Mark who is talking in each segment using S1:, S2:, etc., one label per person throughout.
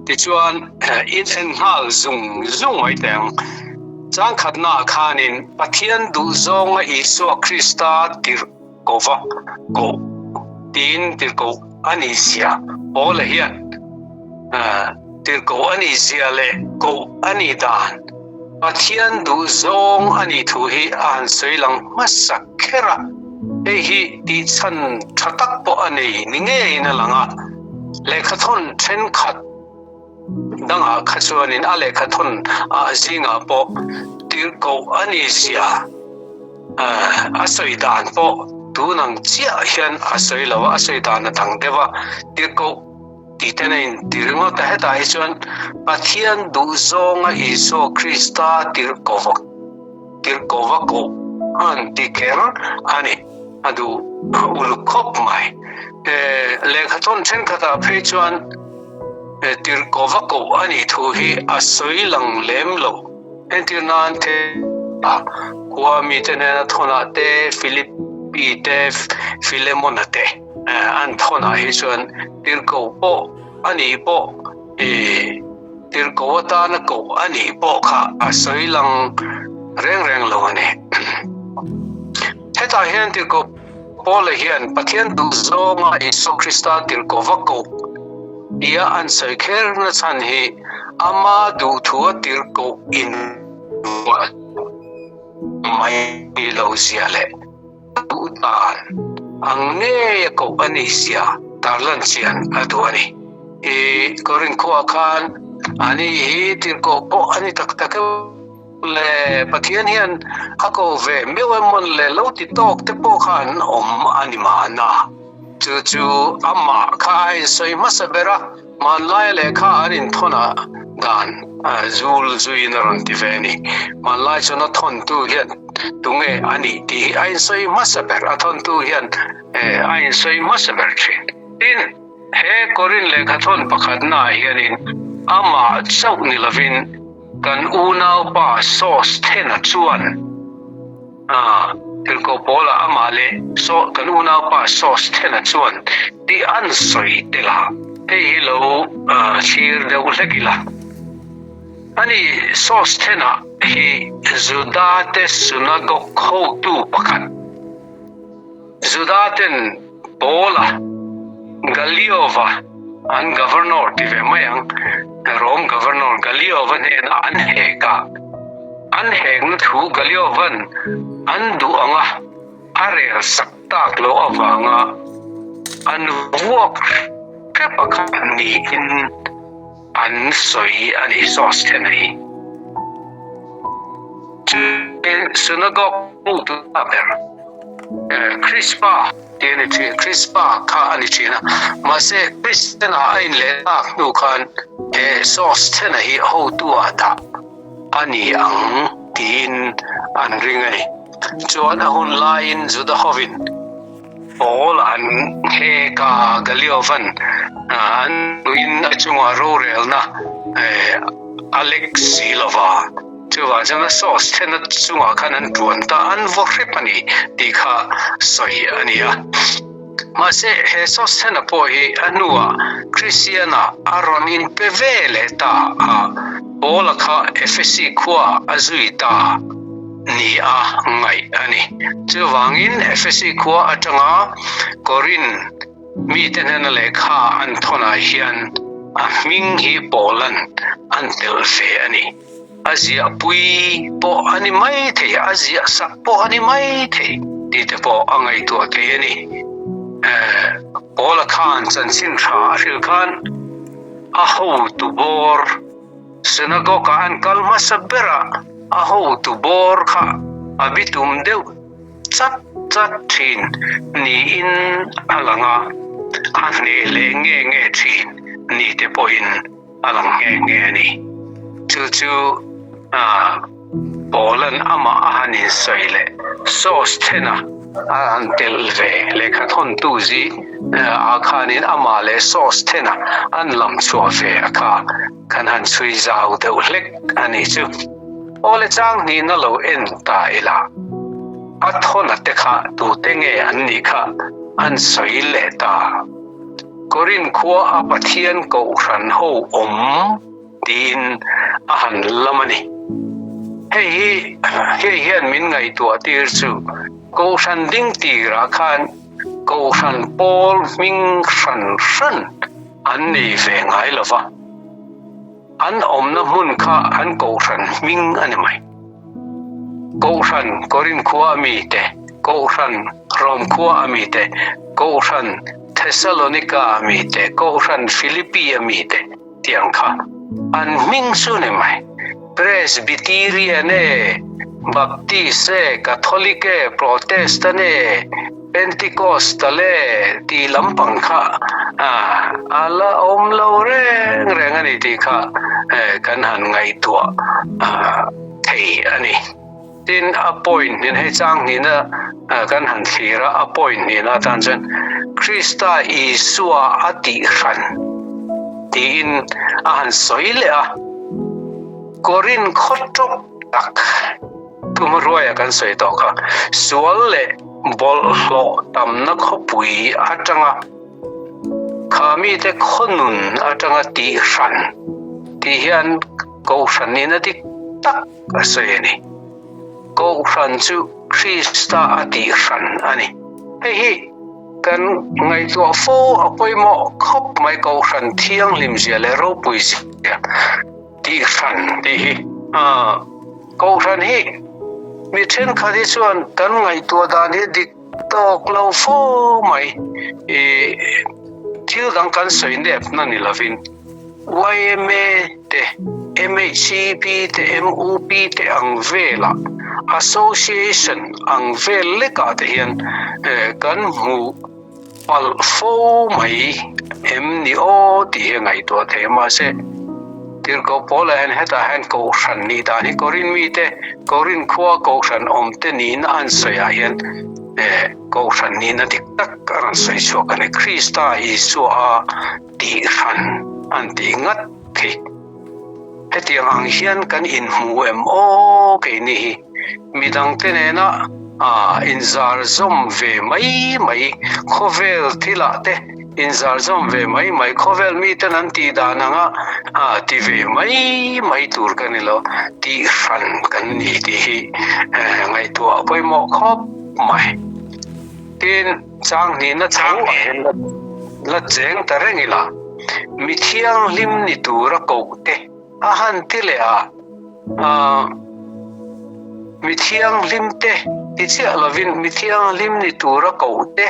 S1: Tichuan in en nghal zung zung mai teh ang. Changkhatnaah khanin Pathian duhzawnga Isua Krista tirh kova koh tiin tirhkoh a nih zia Paula hian tirhkoh a nih zia leh koh a nih dan Pathian duhzawng a nih thu hi a han sawi lang hmasa kher a, hei hi tihchhan tha tak pawh a nei ni ngeiin a lang a, lehkhathawn thenkhat dangah kha chuanin a lehkhathawn ah zingah pawh tirhkoh a nih zia a sawi dan pawh tun ang chiah hian a sawi lo a, a sawi dan a dang deuh a, tirhkoh tih ten a inti ringawt a, hetah hi chuan Pathian duhzawnga Isua Krista tirhkoh tirhkoh a koh an ti kher a ni, a duh uluk khawp mai. Lehkhathawn thenkhatah phei chuan tirhkoh a koh a nih thu hi a sawi lang lem lo. Entir nan te a khua mite nena thawnah te, Philippi te, Philemona te an thawnah hi chuan tirhkoh pawh a nih pawh i tirhkoh atana koh a nih pawh kha a sawi lang reng reng lo a ni. Hetah hian tirhkoh Paula hian Pathian duhzawnga Isua Krista tirhkoh va koh tia an sawi kher na chhan hi ama duhthua tirhkoh in vuah mai lo zia leh duh dan ang ngeia koh a nih zia tarlan chian a duh a ni. I Korinth khuaah khan ani hi tirhkoh pawh a ni tak tak e. Le Pathian hian a ko ve meuh emawn le lo ti tawk te pawh kha an awm a ni mahna. Chu chu amah kha a insawi hmasa ber a, hmanlaia lehkha an inthawn ah dan zul zuiin a rawn ti ve a ni. Hmanlai chuan a thawntu hian tunge a nih tih hi a insawi hmasa ber, a thawntu hian a insawi hmasa ber thin. Tin, he Korin lehkha thawn pakhatnaah hianin amah chauh ni lovin kan unaupa Sosthena chuan Tirhkoh Paula amah leh kan unaupa Sosthena chuan tih an sawi tel a, hei hi lo thlir deuh hlek ila. Ani Sosthena hi Judate synagogue hotu pakhat, Judaten Paula, Galiova an governor ti ve mai ang, Rome governor Galiova hnena an hek a, an hekna thu Galiovan an duh anga a rel sak tak loh avanga an vuak hrep a kha niin an sawi a ni Sosthena hi. Synagogue hmutu ber Crispa tih a ni thin, Crispa kha a ni thin a, mahse Kristena a inleh tak hnu khan he Sosthena hi hotu-ah dah a ni ang tiin an ring a ni. Chuan a hun laiin Juda hovin Paul an hek a, Galiovan an nuin a chungah rorelna a lek si lova. Chuvang chuan a sauce thlenna chungah khan an tuan ta, an vaw hrep a ni tih kha sawi a ni a. Mahse he sauce thlenna pawh hi a hnuah Christian-a a rawn inpe ve leh ta a, Paula kha Ephesi khuaah a zui ta ni a ngaih a ni. Chuvangin Ephesi khua atanga Korinth Mite hnena lehkha an thawnah hian a hming hi Paula'n an telh ve a ni. A ziahpui pawh a ni mai thei, a ziah sak pawh a ni mai thei tih te pawh a ngaihtuah thei a ni. Paula khan chanchin tha a hrilh khan a hotu bawr synagogue-ah an kal hmasa berah a hotu bawr kha a bitum deuh chat chat thin niin a lang a, a hneh leh nge nge thin ni te pawhin a lang nghe nghe a ni. Chu chu Paula'n amah a han insawi leh sauce thena a han telh ve lehkha thawntu zi ah khanin amah leh sauce thena an lam chhuah ve a kha kan han chhui zau deuh hlek a ni chu. Awle chang hnihna lo en ta ila, a thawna te kha tute nge an nih kha an sawi leh ta. Korinth khua a Pathian kohhran ho awm tiin a han lam a ni. Hei hi hei hian min ngaihtuah tir chu kohhran ding tirah khan kohhran pawl hming hran hran an nei ve ngai lo va. An awmna hmun kha an kohhran hming a ni mai. Kohhran Korinth khua a mi te, Kohhran Rom khua a mi te, Kohhran Thessalonika a mi te, Kohhran Philippi a mi te tiang kha an hming chu ni mai. Presbyterian e, Baptist e, Catholic e, Protestant e, Pentecostal e tih lampang kha a la awm lo reng reng a ni tih kha kan han ngaihtuah thei a ni. Tin, a point hnin hei chang hnihna kan han thlir a, a point hnihna atan chuan Krista Isua a tih hran tiin a han sawi leh a, Korinth khaw tawp tak. Tumruaia kan sawi tawh kha, sual leh bawlhhlawh tamna khawpui atanga kha mite khawnun atanga tih hran tih hian Kohhran nihna dik tak a sawi a ni. Kohhran chu Krista a tih hran a ni. Hei hi kan ngaihtuah fo a pawimawh khawp mai Kohhran thianghlim zia leh ropui zia tih hran tih hi. Kohhran hi mi thenkhat hi chuan kan ngaihtuah dan hi dik tawk lo fo mai. Ih thil dang kan sawi nep na ni lovin yma te, MHCP te, MUP te ang velah association ang vel lekah te hian kan hmu palh fo mai em ni aw tih hi a ngaihtuah thei a, mahse Tirhkoh Paula hian hetah hian Kohhran nih dan hi Korinth mite, Korinth khua Kohhran awmte nihna an sawiah hian eh Kohhran nihna dik tak a rawn sawi chhuak a ni. Krista Isua a tih hran an tih ngat khi. Hetiang ang hian kan inhmu em aw keini hi midangte nena inzar zawm ve mai mai khawvel thilah te inzar zawm ve mai mai khawvel miten an tih dan anga ti ve mai mai tur ka ni lo tih hran kan ni tih hi ngaihtuah a pawimawh khawp mai. Tin. Chang hnihna tho ah hian la cheng ta reng ila, mi thianghlim ni tura koh te a han ti leh a, mi thianghlim te ti chiah lovin mi thianghlim ni tura koh te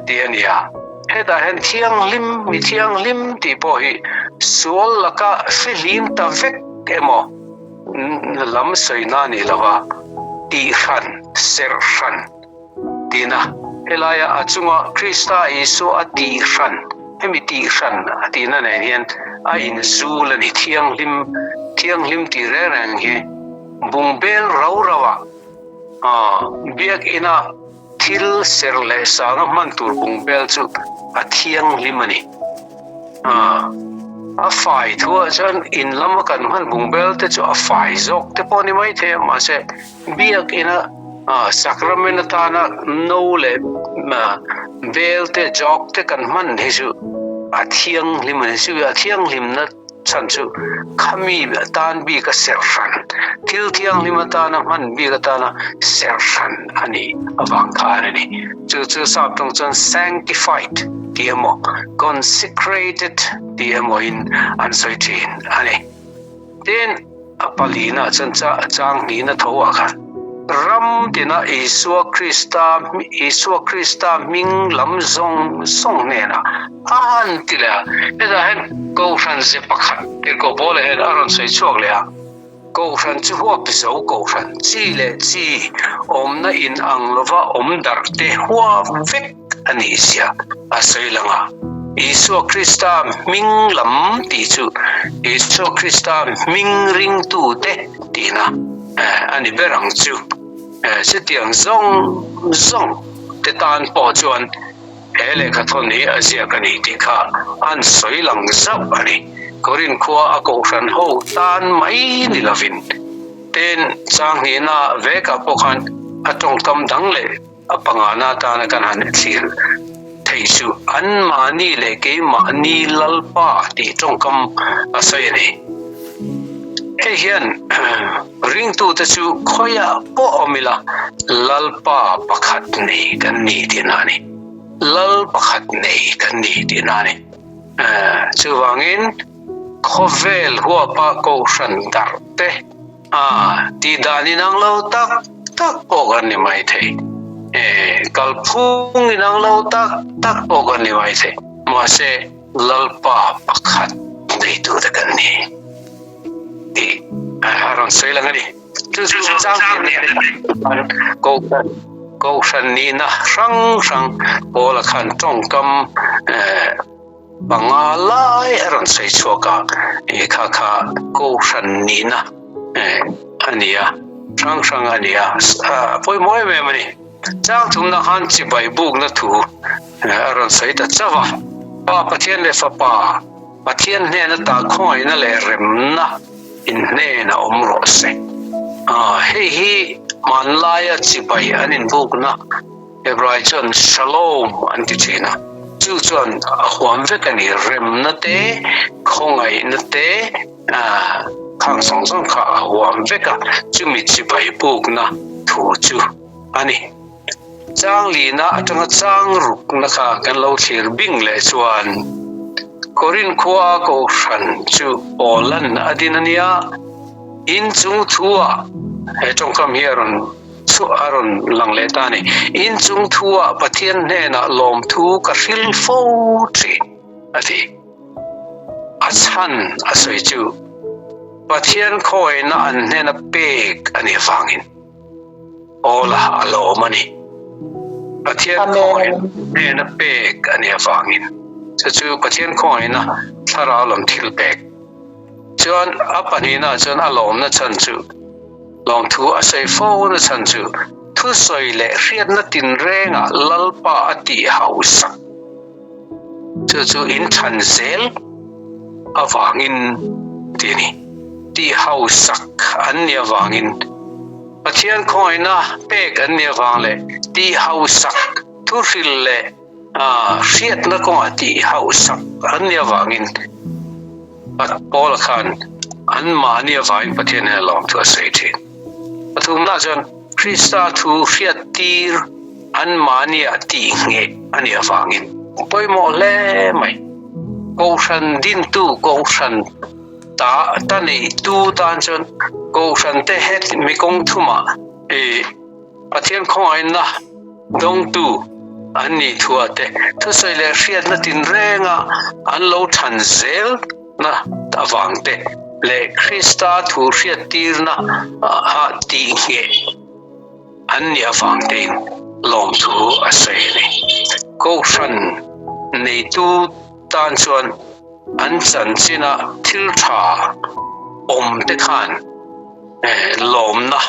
S1: tih a ni a. Hetah hian thianghlim, mi thianghlim tih pawh hi sual laka fihlim ta vek emaw lam sawina a ni lo va, tihhran, serhhran. Tina, helaia a chunga Krista Isua a tih hran, hemi tih hran a tihna nen hian a inzul a ni. Thianghlim, thianghlim tih reng reng hi bungbel rau rauah biakina thil ser leh sanga hman tur bungbel chu a thianghlim a ni. A fai thuah chuan in lama kan hman bungbel te chu a fai zawk te pawh a ni maithei a, mahse Biakina sacrament atana no leh bel te, jug te kan hman hi chu a thianghlim a ni. Chu a thianghlimna chhan chu khami atan bik a serh hran, thil thianghlim atana hman bik atana serh hran a nih avang khan a ni. Chu chu sap tawng chuan sanctified tih emaw consecrated tih emawin an sawi thin a ni. Tin, a palina chuan chang hnihna tho ah khan ram tina Isua Krista Isua Krista hming lam zawng zawng hnenah a han ti leh a. Hetah hian Kohhran ze pakhat Tirhkoh Paula hian a rawn sawi chhuak leh a. Kohhran chu huap zo Kohhran chi leh chi awmna in ang lova awm darh te huap vek a nih zia a sawi lang a. Isua Krista hming lam tih chu Isua Krista hming ringtute tihna a ni ber ang chu. Chutiang zawng zawng te tan pawh chuan he lehkhathawn hi a ziak a ni tih kha an sawi lang zauh a ni. Korinth khua a kohhran ho tan mai ni lovin tin chang hnihna vekah pawh khan a tawngkam dang leh A pangana atana kan han thlir thei chu anmahni leh keimahni Lalpa tih tawngkam a sawi a ni. Hei hian ringtute chu khawiah pawh awm ila Lalpa pakhat nei kan ni tihna a ni. Lal pakhat nei kan ni tihna a ni. Chuvangin khawvel huapa kohhran darh te a tih dan inang lo tak tak pawh kan ni mai thei. Kalphung inang lo tak tak pawh kan ni mai thei. Mahse Lalpa pakhat neitute kan ni tih a rawn sawi lang a ni. Chu chu chang kohhran kohhran nihna hrang hrang Paula khan tawngkam panga lai a rawn sawi chhuak a, kha kha kohhran nihna a ni a, hrang hrang a ni a, pawimawh em em a ni. Chang thumna khan chibai bukna thu a rawn sawi ta chauh a, Pa Pathian leh Fapa Pathian hnena tah khawngaihna leh remna in hnenah awm rawh se. Hei hi hmanlaia chibai an inbukna Hebrai chuan Shalom an ti thin a, chu chuan a huam vek a ni, remna te, khawngaihna te, khang zawng zawng kha a huam vek a, chumi chibai bukna thu chu a ni. Chang lina atanga chang rukna kha kan lo thlir bing leh chuan Korin khua Kohhran chu Paula'n a din a nia, in chung thu-ah he tawngkam hi a rawn chhuah a rawn lang leh ta a ni. In chung thu-ah Pathian hnenah lawmthu ka hril fo thin a ti. A chhan a sawi chu Pathian khawina an hnena pek a nih avangin. Paula a lawm a ni. Pathian khawngaihna hnena pek a nih avangin chu chu Pathian khawngaihna thlarau lam thil pek. Chuan a pahnihna chuan a lawmna chhan chu lawmthu a sawi fo na chhan chu thusawi leh hriatna tinrengah Lalpa a tih hausak. Chu chu in chhan zel avangin tih a ni. Tih hausak an nih avangin Pathian khawngaihna pek an nih avang leh tih hausak thuhril leh hriatna kawngah tih hausak an nih avangin Paula khan anmahni avangin Pathian hian lawmthu a sawi thin. Pathumna chuan Krista thu hriattir anmahnia tih ngheh a nih avangin pawimawh hle mai. Kohhran dintu Kohhran ta ta neihtu tan chuan Kohhran te het mi kawng thumah ih Pathian khawngaihna dawngtu an nih thuah te thusawi leh hriatna tinrenga an lo than zel na avang te leh Krista thu hriattirna a tih ngheh an nih avang tein lawmthu a sawi a ni. Kohhran neitu tan chuan an chanchina thil tha awm te khan lawmna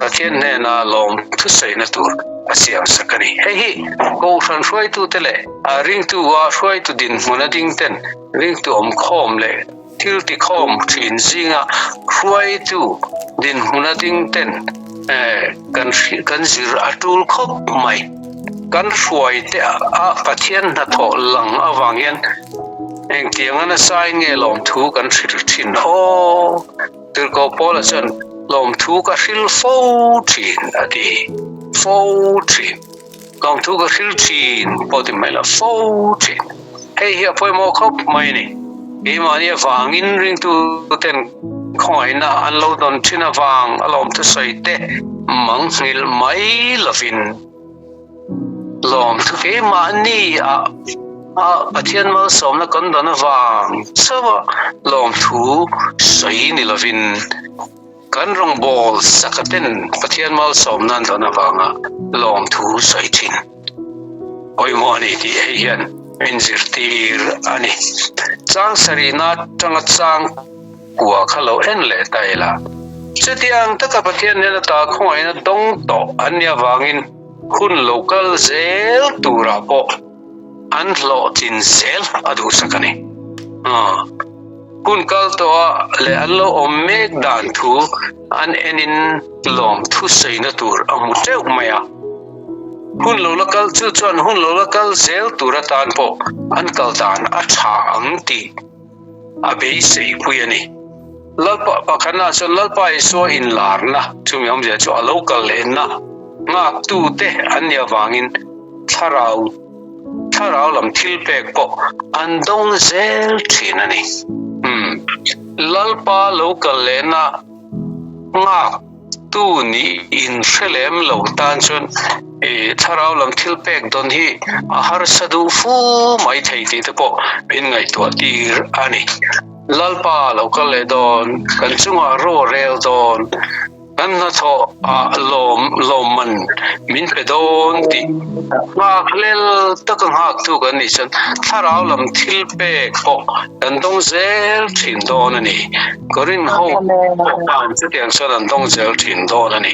S1: Pathian hnena lawm thusawina tur a siam sak a ni. Hei hi Kohhran hruaitute leh ringtu a hruaitu dinhmun a ding ten ringtu awmkhawm leh thil tikhawm thin zinga hruaitu dinhmun a ding ten kan zir a tul khawp mai. Kan hruai te a Pathian hnathawh lang avang hian engtianga nasa in nge lawmthu kan hrilh thin aw? Tirhkoh Paula chuan lawmthu ka hril fo thin a ti fo thin. Lawmthu ka hril thin pawh ti mai lo fo thin. Hei hi a pawimawh khawp mai a ni. Keimahni avangin ringtu ten khawngaihna an lo dawn thin avang a lawmthu sawi te mangnghilh mai lovin Lawmthu keimahni a Pathian malsawmna kan dawn avang chauh a lawmthu sawi ni lovin kan rawngbâwl saka ten Pathian malsawmna an dawn avanga lawmthu sawi thin pawimawh a ni tih hei hian min zirtir a ni. Chang sarihna atanga chang kua kha lo en leh ta ila. Chutiang taka Pathian hnena ta khawngaihna dawng tawh an nih avangin hun lo kal zel turah pawh an hlawhtlin zel a duhsak a ni. Hun kal tawha leh an lo awm mek dan thu an enin lawmthu saina tur a hmu teuh mai a. Hun lo la kal chu chuan hun lo la kal zel tur atan pawh an kal dan a tha ang tih a beisei pui a ni. Lalpa pakhatna chuan Lalpa Isua inlarna chumi awmzia chu a lo kal lehna nghaktute an nih avangin thlarau thlarau lam thil pek pawh an dawng zel thin a ni. Umm Lalpa lo kal lehna nghak tu nih in hre lem lo tan chuan i thlarau lam thil pek dawn hi a harsa duh fu mai thei tih te pawh min ngaihtuah tir a ni. Lalpa lo kal leh dawn, kan chungah ro a rel dawn. Kan hnathawh ah lawm lawmman min pe dawn tih nghakhlel taka nghaktu kan nih chuan thlarau lam thil pek pawh kan dawng zel thin dawn a ni. Korin ho pawh khan chutiang chuan an dawng zel thin dawn a ni.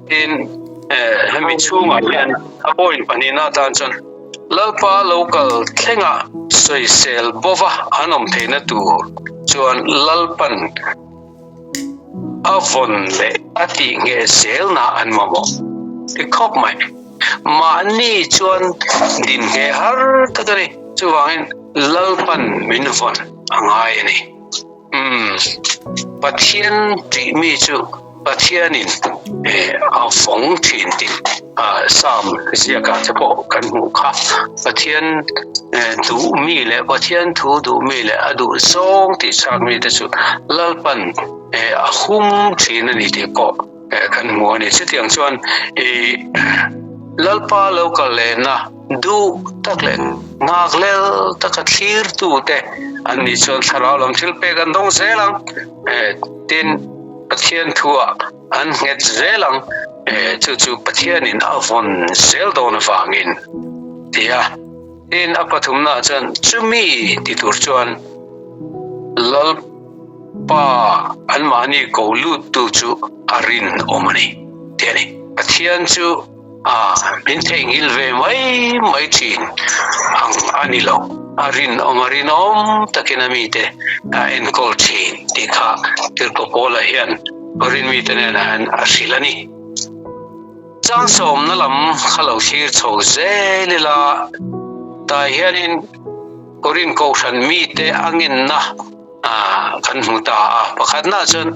S1: Tin, hemi chhungah hian a point pahnihna atan chuan Lalpa lo kal thlengah sawisel bova an awm theihna tur chuan Lalpan A vawn leh a tih ngheh zelna an mamawh ti khawp mai. Mahni chuan din ngheh har tak a ni. Chuvangin Lalpan min vawn a ngai a ni. Umm, Pathian tih mi chu Pathianin a vawng thin tih Psalm ziakah te pawh kan hmuh kha. Pathian duh mi leh Pathian thu duh mi leh a duh zawng tih chak mi te chu Lalpan a hum thin a ni tih pawh kan hmu a ni. Chutiang chuan i Lalpa lo kal lehna duh tak leh nghakhlel taka thlirtu te an nih chuan thlarau lam thil pek an dawng zel ang. Tin, Pathian thuah an nghet zel ang, chu chu Pathianin a vawn zel dawn avangin, ti a. Tin, a pathumnaah chuan chumi ti tur chuan Lalpa anmahni ko luttu chu a rinawm a ni, ti a ni. Pathian chu A, min theihnghilh ve mai mai thin ang a ni lo. A rinawm a rinawm takin a mite a enkawl thin tih kha Tirhkoh Paula hian Korin mite hnenah hian a hrilh a ni. Changsawmna lam kha lo thlir chho zel ila, tah hianin Korin Kohhran mite a ngenna kan hmu ta a, pakhatna chuan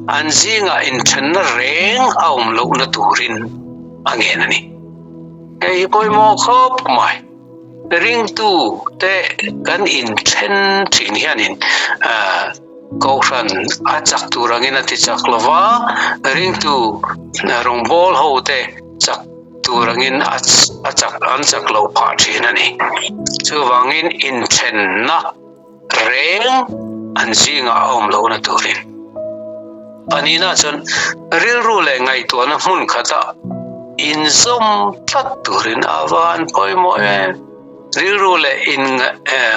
S1: an zingah inthenna reng a awm lohna turin a ngen a ni. Hei hi pawimawh khawp mai. Ringtu te kan inthen thin hianin Kohhran a chak tur angin a ti chak lo va, ringtu rawngbawl ho te chak tur angin a chak an chak loh phah thin a ni. Chuvangin inthenna reng an zingah a awm lohna turin. Pahnihna chuan rilru leh ngaihtuahna hmun khata inzawm tlat turin a va an pawimawh em. Rilru leh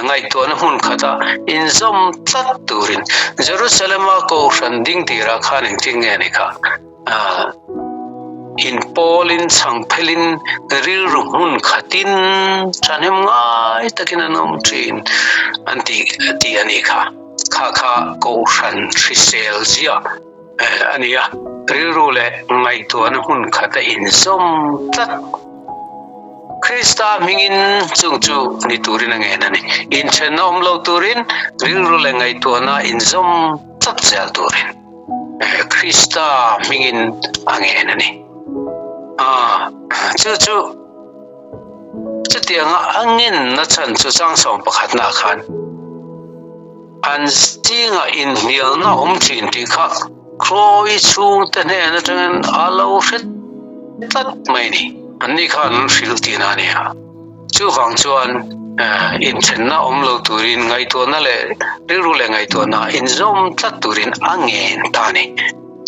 S1: ngaihtuahna hmun khata inzawm tlat turin Jerusalema Kohhran ding tirah khan engtin nge ni kha? Inpawlin chhangphelin rilru hmun khatin thahnem ngai takin an awm thin an tih tih a nih kha. Kha kha Kohhran hrisel zia a ni a, rilru leh ngaihtuahna hmun khat a inzawm tlat. Krista hmingin chung chu ni turin a ngen a ni. Inthenna awm lo turin rilru leh ngaihtuahna inzawm tlat zel turin. Krista hmingin a ngen a ni. Chu chu chutianga a ngenna chhan chu changsawm pakhatna khan an zinga inhnialna awm thin tih kha Chloe chhungte hnen atangin a lo hre tlat mai ni. Anni khan an hrilh tihna a ni a. Chuvang chuan inthenna awm lo turin ngaihtuahna leh rilru leh ngaihtuahna inzawm tlat turin a ngen ta a ni.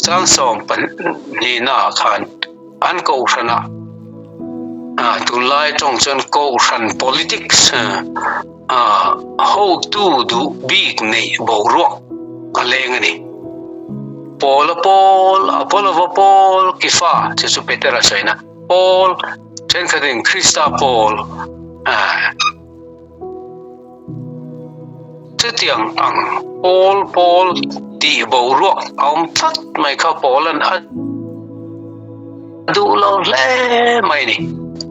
S1: Changsawm pahnihnaah khan an kohhranah tunlai tawng chuan kohhran politics hotu duh bik neih boruak a leng a ni. Paula Paul, Apollo-va Paul, Kefa chu chu Petera sawina Paul, Thenkhatin Krista pawl chutiang ang pawl pawl tih boruak a awm tlat mai kha Paula'n a duh lo hle mai a ni.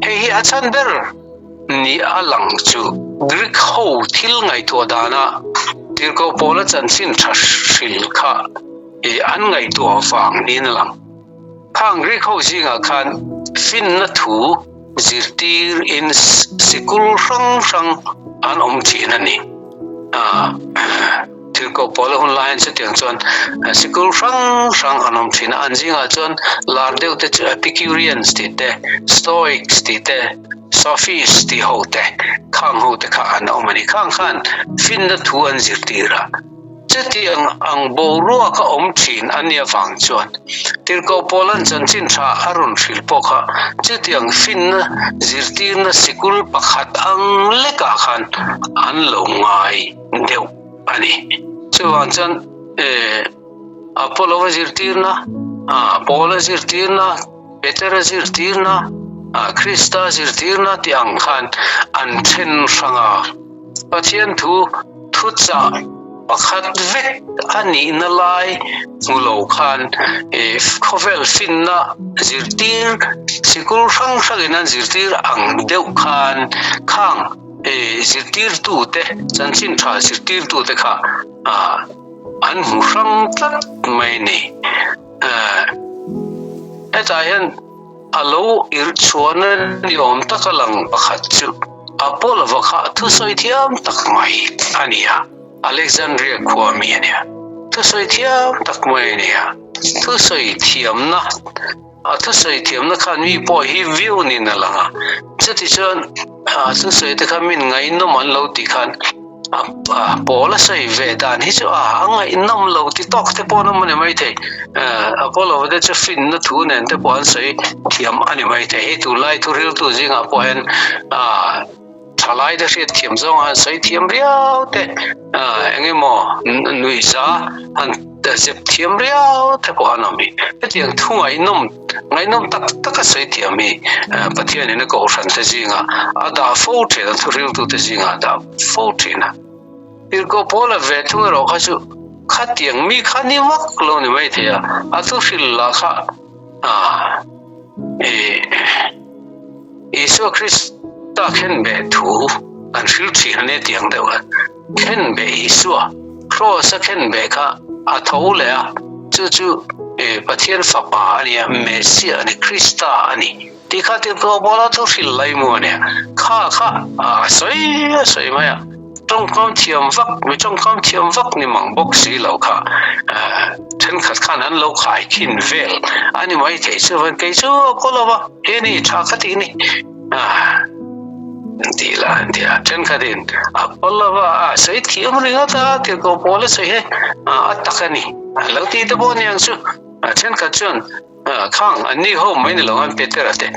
S1: Hei hi a chhan ber ni a lang chu Greek ho thil ngaihtuah dana Tirhkoh Paula chanchin tha hril kha an ngaihtuah vang niin a lang. Khang Greek ho zingah khan finna thu zirtir in sikul hrang hrang an awm thin a ni. Thilkoh pawl a hun lai hian chutiang chuan sikul hrang hrang an awm thin a, an zingah chuan lar deuh te chu Epicureans tih te, Stoics tih te, Sophists tih ho te, khang ho te kha an awm a ni. Khang khan finna thu an zirtir a. Chutiang ang boruak a awm thin a nia vang chuan Tirhkoh Paula'n chanchin tha a rawn hrilh pawh kha chutiang finna zirtirna sikul pakhat ang lekah khan an lo ngai deuh a ni. Chuvang chuan Apollo-a zirtirna, Paula zirtirna, Petera zirtirna, Krista zirtirna tih ang khan an then hrang a. Pathian thu thuchah pakhat vek a nihna lai hmu lo khan khawvel finna zirtir sikul hrang hrangin an zirtir ang deuh khan khang zirtirtute chanchin tha zirtirtute kha an hmu hrang tlat mai a ni. Hetah hian A lo irh chhuahna ni awm taka lang pakhat chu Apollo-va kha thusawi thiam tak mai a ni a, Alexandria khua mi a ni a, thusawi thiam tak mai a ni a, thusawi thiamna, a thusawi thiamna khan mi pawh hi viau niin a lang a, chutichuan a thusawi te kha min ngaihnawm an lo tih khan A pawl a sawi ve dan hi chu a a ngaihnawm lo ti tawk te pawh an awm a ni maithei. Apollo te chu finna thu nen te pawh an sawi thiam a ni maithei. Hei tunlai thu riltu zingah pawh hian thalai te hriat thiam zawnga han sawi thiam riau te eng emaw nuihza han zep thiam riau te pawh an awm hi. Hetiang thu ngaihnawm Ngaihnawm tak tak a sawi thiam hi Pathianin a kohhran te zingah a dah fo thin a, thuhriltute zingah a dah fo thin a. Tirhkoh Paula ve thung erawh kha chu khatiang mi kha ni vak lo ni mai thei a, a thuhril lah kha Isua Krista khenbeh thu an hril thin a ni tiang deuh a. Khenbeh Isua, Kraws a khenbeh kha a tho leh a, chu chu Pathian Fapa a ni a, Messiah a ni, Krista a ni tih kha Tirhkoh Paula thu hrilh lai mu a nia. Kha kha a sawi a sawi mai a, tawngkam thiam vak, mi tawngkam thiam vak ni mang bawk si lo kha thenkhat khan an lo khaikhin vel a ni mai thei chuan kei chu a kaw lo va, he ni tha kha tih ni. An ti la an ti a thenkhatin a pawl lova a sawi thiam ringawt a tirhkoh pawl a sawi hi a tak a ni an lo ti te pawh aniang chu a thenkhat chuan khang an ni ho mai ni lo an Petera te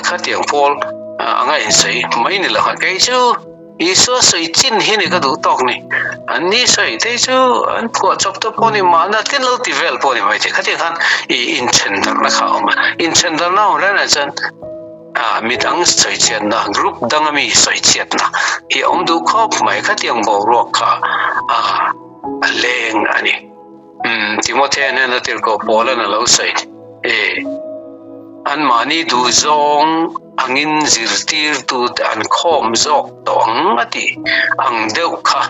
S1: khatiang pawl anga insawi mai ni lo kei chu Isua sawi chin hi ni ka duh tawk ni. An ni sawi te chu an phuah chawp te pawh ni mahna tin lo ti vel pawh ni mai thei. Khatiang khan i inthen darhna kha a awm a. Inthen darhna a awm reng reng chuan ah midang sawi chhiatna, group danga mi sawi chhiatna hi a awm duh khawp mai. Khatiang boruak kha ah a leng a ni. Umm Timothea hian a tirhkoh Paula'n a lo sawi e, Anmahni duhzawng angin zirtirtute an khawm zawk tawh ang a tih ang deuh kha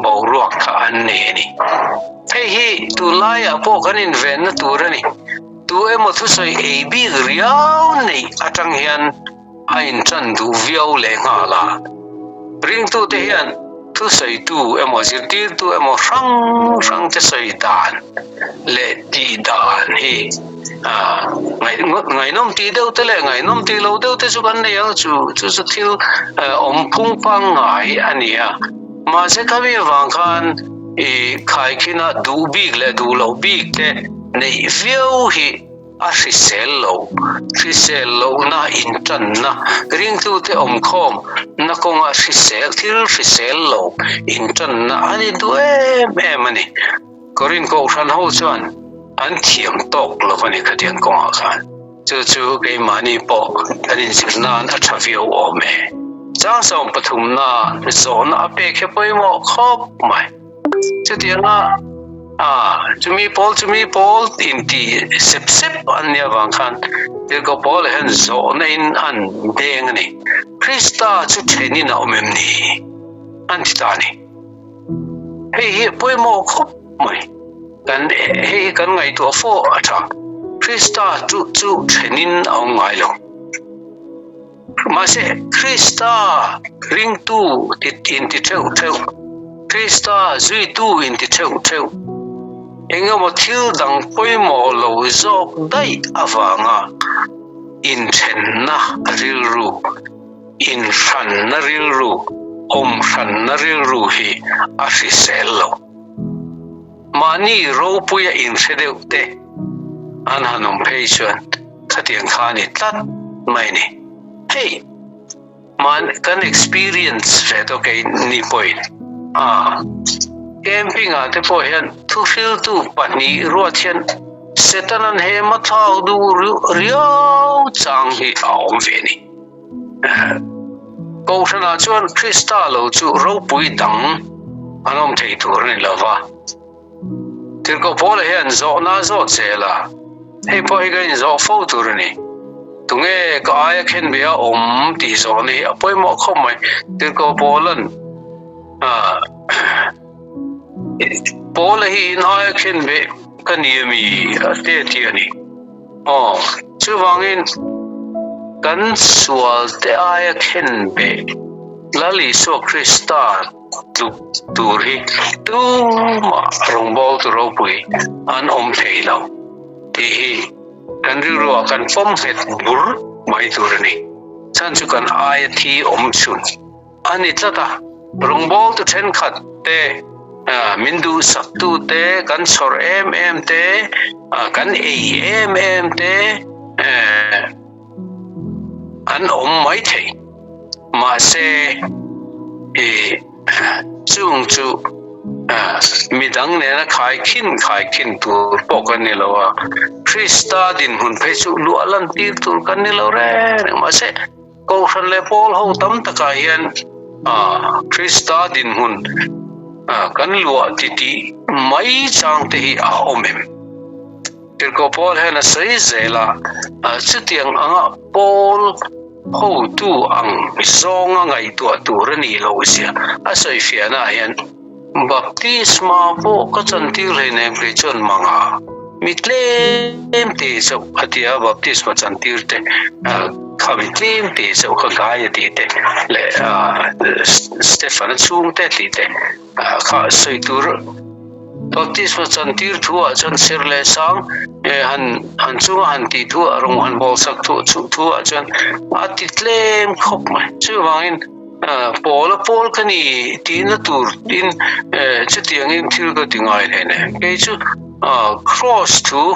S1: boruak kha an nei a ni. Hei hi tunlaiah pawh kan invenna tur a ni. Tu emaw thusawi ei bik riau neih atang hian a inṭan duh viau leh nghal a. Ringtute hian thusawitu emaw zirtirtu emaw hrang hrangte sawi dan leh tih dan hi ngaihnawm tih deuh te leh ngaihnawm tih lo deuh te chu kan nei ang chu chu chu thil awm phung pangngai a ni a. Mahse khami avang khan i khaikhina duh bik leh duh loh bik te neih viau hi A hrisel lo, hrisel lohna intanna, ringtute awmkhawm na kawnga hrisel, thil hrisel lo intanna a ni duh em em a ni. Korin Kohhran ho chuan an thiam tawk lo a ni khatiang kawngah khan. Chu chu keimahni pawh kan inzir nan a tha viau awm e. Chang 13na zawhna a pek hi pawimawh khawp mai. Chutianga chumi pawl chumi pawl inti sep sep an nih avang khan Tirhkoh Paula hian zawhna in an deng a ni. Krista chu thenin a awm em ni? An ti ta a ni. Hei hi pawimawh khawp mai. Kan hei hi kan ngaihtuah fo a tha. Krista chu chu thenin a awm ngai lo. Mahse Krista ringtu inti theuh theuh, Krista zuitu inti theuh theuh, engemaw thil dang pawimawh lo zawk daih avanga inthenna rilru, inhranna rilru, awmhranna rilru hi a hrisel lo. Mahni ropuia inhre deuh te an han awm phei chuan khatiang kha a ni tlat mai a ni. Hei mahni kan experience ve tawh kei ni pawhin a camping ah te pawh hian thuhriltu pahnih ruat hian Setanan he mathlak duh riau chang hi a awm ve a ni. Kohhranah chuan Krista lo chu ropui dang an awm thei tur a ni lo va. Tirhkoh Paula hian zawhna a zawt zel a, hei pawh hi ka inzawh fo tur a ni. Tunge ka aia khenbe a awm tih zawhna hi a pawimawh khawp mai. Tirhkoh Paula'n Paula hi in aia khenbe ka ni a mi a te ti a ni. Aw, chuvangin kan sualte aia khen beh Lal Isua Krista tluk tur hi tumah rawngbawltu ropui an awm thei lo tih hi kan rilruah kan pawm nghet bur mai tur a ni. Chhan chu kan aia thi awm chhun. A ni tlat a, rawngbawltu thenkhat te, min duhsaktu te, kan chhawr em em te, kan ei em em te an awm mai thei. Mahse, chung chu midang nena khaikhin khaikhin tur pawh kan ni lo a, Krista dinhmun phei chu luah lan tir tur kan ni lo reng reng. Mahse, Kohhran leh pawl ho tam takah hian Krista dinhmun kan luah titih mai chang te hi a awm em? Tirhkoh Paul hian a sawi zel a, chutiang anga pawl hotu ang zawnga ngaihtuah tur a nih loh zia a sawi fiahnaah hian Baptisma pawh ka chantir hleinem kei chuan manga mi tlem te chauh a ti a, baptisma chantir te kha mi tlem te chauh kha gai a tih te leh Stefan-a chhungte tih te kha sawi tur baptisma chantir thu ah chuan ser leh sang han han chunga han tih thu ah rawng han bawl sak thu thu ah chuan a ti tlem khawp mai chuvangin Pawl a pawl ka ni tihna tur in chutiangin thil ka ti ngai hle ne. Kei chu cross thu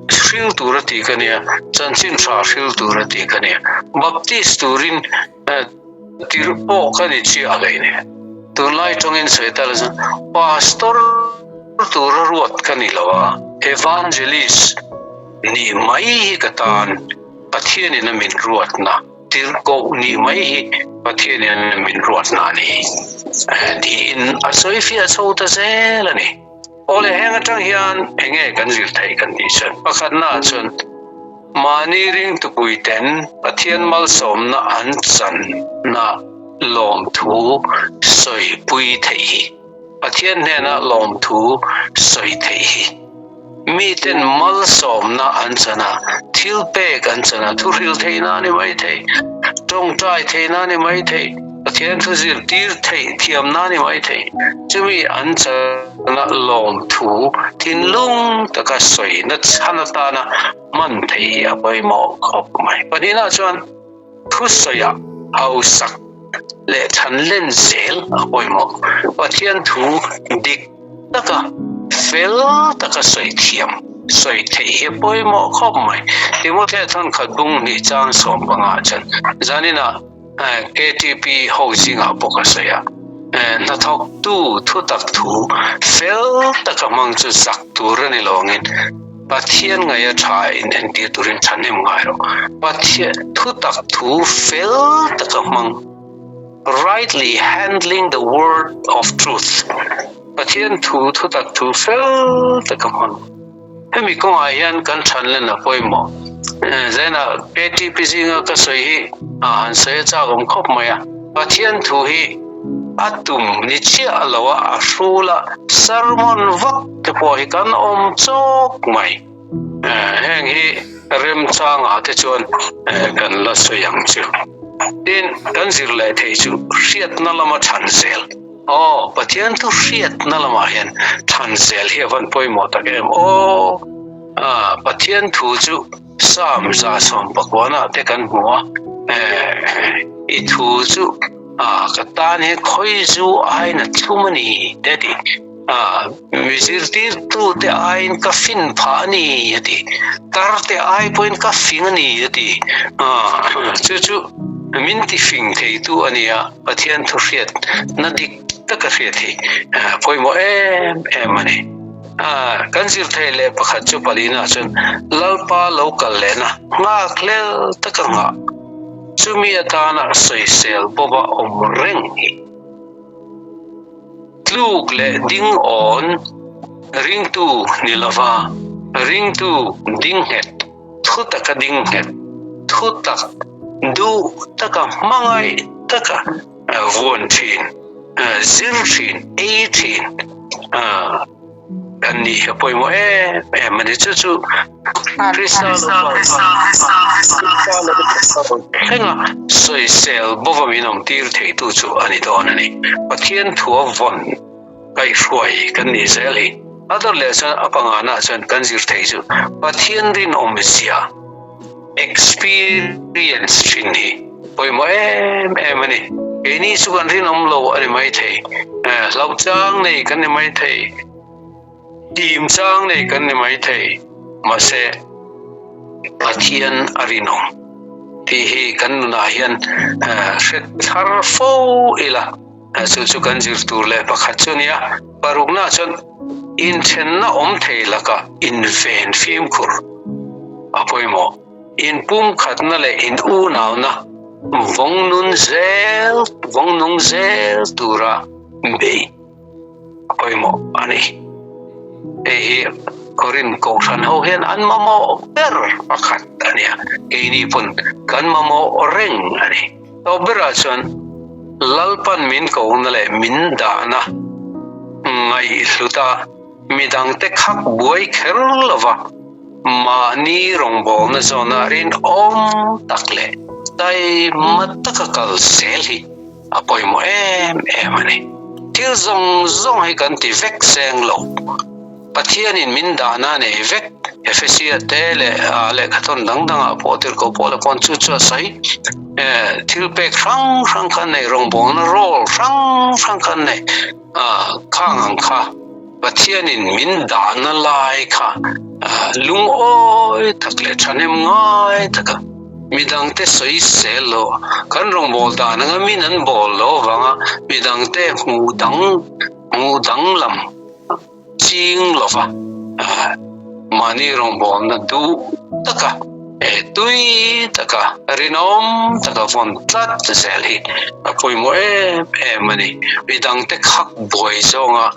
S1: hril tur a ti ka nia, chanchin tha hril tur a ti ka nia. Baptist turin tirh pawh ka ni chiah hlei ne. Tunlai tawngin sawi ta la chuan pastor tura ruat ka ni lo a, evangelist nih mai hi ka tan Pathianin a min ruatna. Tirhkoh nih mai hi Pathianin min ruatna a ni tiin a sawi fiah chho ta zel a ni. Awle heng atang hian enge kan zir theih kan tih chuan pakhatnaah chuan mahni ringtupuiten Pathian malsawmna an channa lawmthu sawipui theih hi Pathian hnena lawmthu sawi theih hi miten malsawmna an chan a, thil pek an chan a, thuhril theihna a ni mai thei, tawngtai theihna a ni mai thei, Pathian thu zirtir theih thiamna a ni mai thei. Chumi an chana lawmthu thinlung taka sawina chhan atana hman theih hi a pawimawh khawp mai. Pahnihna chuan Thusawiah hausak leh thanlen zel a pawimawh. Pathian thu dik taka fel taka sawi thiam, sawi theih hi pawimawh khawp mai. Timothea thawnkhat bung hnih chang 15 chuan zaninah KTP ho zingah pawh ka sawi a, hnathawktu thutak thu fel taka hmang chu zak tur a ni lo angin, Pathian ngaih a tha in entir turin thahnem ngai rawh. Pathian thutak thu fel taka hmang, rightly handling the word of truth, Pathian thu thutak thu fel taka hmang. Hemi kawngah hian kan thanlen a pawimawh. Zainah KTP zinga ka sawi hi a han sawi a chak awm khawp mai a. Pathian thu hi a tum ni chiah lo a, a hrul a, sermon vak te pawh hi kan awm chawk mai. Heng hi remchangah te chuan kan la sawi ang chu. Tin, kan zir leh thei chu hriatna lama chhan zel. Aw, Pathian thu hriatna lamah hian chhan zel hi a van pawimawh tak em aw. Ah, Pathian thu chu Psalm 119 te kan hmu a, eh, i thu chu ah, ka tan hian khawi zu aiin a thlum a ni te a ti. Ah, mi zirtirtu te aiin ka fin phah a ni a ti. Tar te ai pawhin ka fing a ni a ti. Ah, chu chu min ti fing theitu a ni a, Pathian thu hriat na dik taka hriat hi pawimawh em em a ni. Kan zir theih leh pakhat chu palina chuan Lalpa lo kal lehna nghak hlel taka nghah chumi atana sawisel bawva awm reng hi tluk leh ding awn ringtu ni lova ringtu ding nghet thu taka ding nghet thu tak duh taka hmangaih taka vuan thin, zir thin, ei thin kan nih hi a pawimawh em em a ni. Chu chu Krista thlenga sawisel bawva min awm tir theitu chu a ni dawn a ni. Pathian thua vawn kaihhruai kan nih zel hi. A dawt leh chuan a pangana chuan kan zir thei chu Pathian rinawm zia Experience thin hi pawimawh em em a ni. Keini chu kan rinawm lo a ni maithei, hlauh chang nei kan ni maithei, tim chang nei kan ni maithei, mahse Pathian a rinawm tih hi kan nunah hian hre thar fo ila. Chu chu kan zir tur leh pakhat chu a nia. Parukna chuan inthenna awm thei lakah inven fimkhur a pawimawh. Inpumkhatna leh in unauna vawng nun zel, vawng nung zel tura bei a pawimawh a ni. Hei hi Korin Kohhran ho hian an mamawh ber pakhat a nia. Keini pawn kan mamawh reng a ni. Tawp berah chuan Lalpan min kohna leh min dahna ngaihhluta midangte khak buai kher lova mahni rawngbawlna zawna rinawm tak leh taima taka kal zel hi a pawimawh em em a ni. Thil zawng zawng hi kan ti vek seng lo. Pathianin min dahna nei vek Efesia te leh lehkhathawn dang dangah pawh tirhkoh Paula pawn chu chu a sawi. Thil pek hrang hrang kha an nei, rawngbawlna role hrang hrang kha an nei. Khang ang kha Pathianin min dahna lai kha lungawi tak leh thahnem ngai taka midangte sawi sel lo, kan rawngbâwl dan anga min an bâwl lo avanga midangte hmuh dang hmuh danglam ching lova mahni rawngbawlna duh taka tui taka rinawm taka vawn tlat zel hi a pawimawh em em a ni. Midangte khak buai zawnga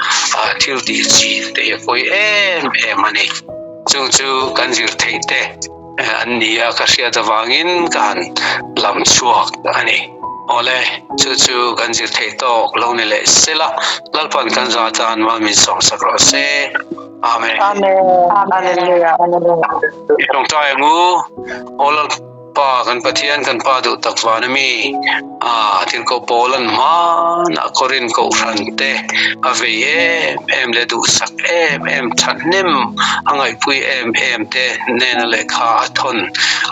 S1: thil tih chi te hi a pawi em em a ni. Chung chu kan zir theih te an ni a ka hriat avangin ka han lam chhuak a ni. Awle, chu chu kan zir theih tawk lo ni leh sela, Lalpan kan za tan mal min sawmsak rawh se. Amen.
S2: Amen. Hallelujah.
S1: I tawngtai ang u. Aw Lalpa kan Pathian kan Pa duh tak van a mi. A tirhkoh pawl an hmanah Korin kohhran te a vei em em leh duhsak em em thahnem a ngaihpui em em te hnena lehkha a thawn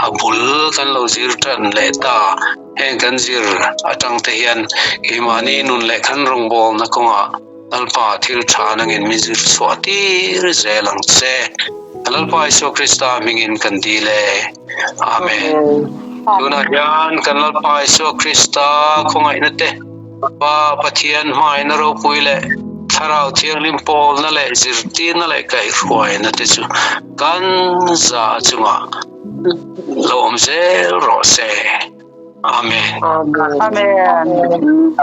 S1: a bul kan lo zir tan leh ta. Heng kan zir atang te hian keimahni nun leh kan rawngbawlna kawngah Lalpa thil tha nangin min zir chhuah tir zel ang che. Lalpa Isua Krista hmingin kan dil e. Amen. Tunah hian kan Lalpa Isua Krista khawngaihna te, Pa Pathian hmaina ropui leh Thlarau Thianghlim pawlna leh zirtirna leh kaihhruaina te chu kan za chungah lo awm zel rawh se. Amen.
S2: Amen.
S1: Amen.